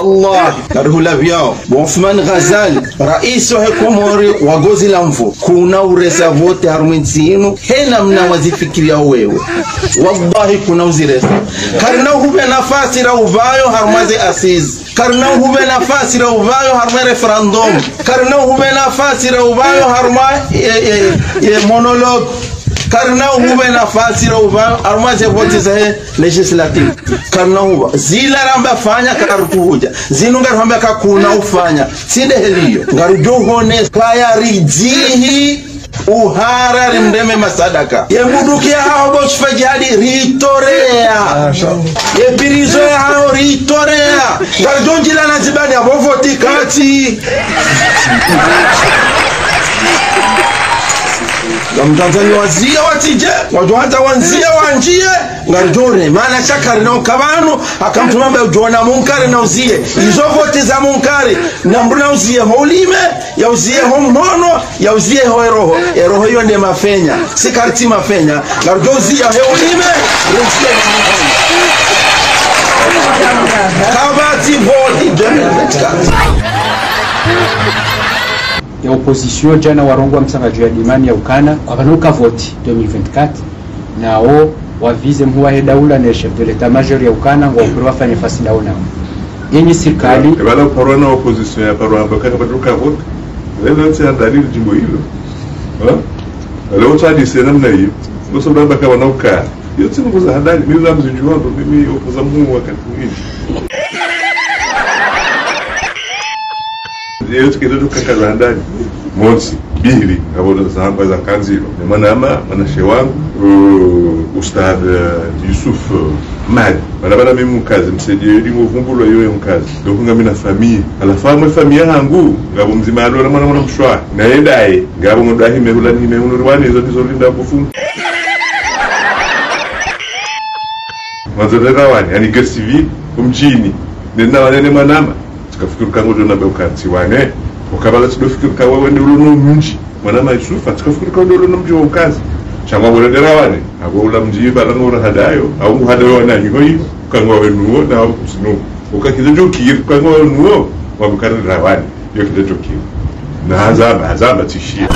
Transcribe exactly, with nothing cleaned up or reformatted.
Allah, karihula vyao. Bo Othman Ghazali, raisi wahe Komori wa gozi la mvu, kuna uresa vote harumwa entsi inu, he namna wazifikiriao wewe. Wallahi, kuna uziresa. Karina uhupve nafasi ra upvayo harumwa ze assises. Karina uhupve nafasi ra upvayo harumwa référendum. Karina uhupve nafasi ra upvayo harumwa, e, e, e, monologue. Karina uhupve nafasi ra upvayo harumwa ze vote zahe législatives. Karina uhupva. Zila ramba fanya karutuhudja. Zinu ngarihamba ka kuna ufanya. Tsi nde heli iyo. Ngarudjo hone kaya ridjihi uhara rimreme masadaka. Ye bunduki yahaho bo Shifa Jihadi ritoreya. Ye prison yahaho ritoreya. Ngarudjo ndjila na zibani apvo vote kati. Ngamtanzania waziya watsidje, wadjo hata wandziya wandjiye, ngarudjo re, mana sha karina uka pvanu, haka mtrume hamba udjo ona munkari na uziye. Izo vote za munkari, na mdru na uziye ho ulime, ya uziye ho mhono, ya uziye ho eroho. Eroho iyo nde mafenya. Si karitsi mafenya, ngarudjo uziya he ulime, uziye ho mhono. Kapvatsi vote deux mille vingt-quatre. Ya opposition djana warongoa msangadjo ya dimani ya ukana, kwapvana uka vote deux mille vingt-quatre, nao wavize mhuu wahe daula ne chef de l'état-major ya ukana, ngwao pvili wafanye fasi ndao nao. Yenyi sirikali. Epvala uparwa na opposition yaparwa hamba ka kapvatsi uka vote. Leo tsi andali djimbo ilo. Ha? Leo tsi hadisi namna iyo. Ngoso hamba kapvana uka. Iyo tsi nungu za handani, mi za mzindji wando, mimi opposant mhuu wakati mwinyi. Iyo tsi kidjo kaka za handani. Montsi, mbili, ngapvo zamba za kandzilo. Ni mwanama, mwanashe wangu, euh, Ustadh, euh, Yusuf, euh, Madi. Mana pvana mimi mkazi, msaidiye yodi ngo vumbulwa iyo mkazi. Donc ngamina famille. Halafu amwe famille hangu, ngapvo mdzima alona mwana mwana mshe. Na yendaye, ngapvo mdru ahime hula nihime hunu riwane, izo ndizo linda kufunga. Mwandzo nde rawane, yani guerre civile, omdjini. Nena wane ne mwanama. Tsikafikiri ka ngodjo namba uka ntsi wane. Ukapvala tsidofikiri ka wewe nde ulo no mdji. Mwanama Yusufa, tsikafikiri ka nde ulo no mdji wa ukazi. Sha ngwao nde rawane. Apvo ula mdji pvala ngora hadayo. Au ngu hadayo wananyi ho iyo. Uka ngwawe nuwo, na au kusinu. Uka kidjo djokiri, uka ngwawe nuwo. Wamkari rawane. Iyo kidjo djokiri. Na hazamba, hazamba tsishiya.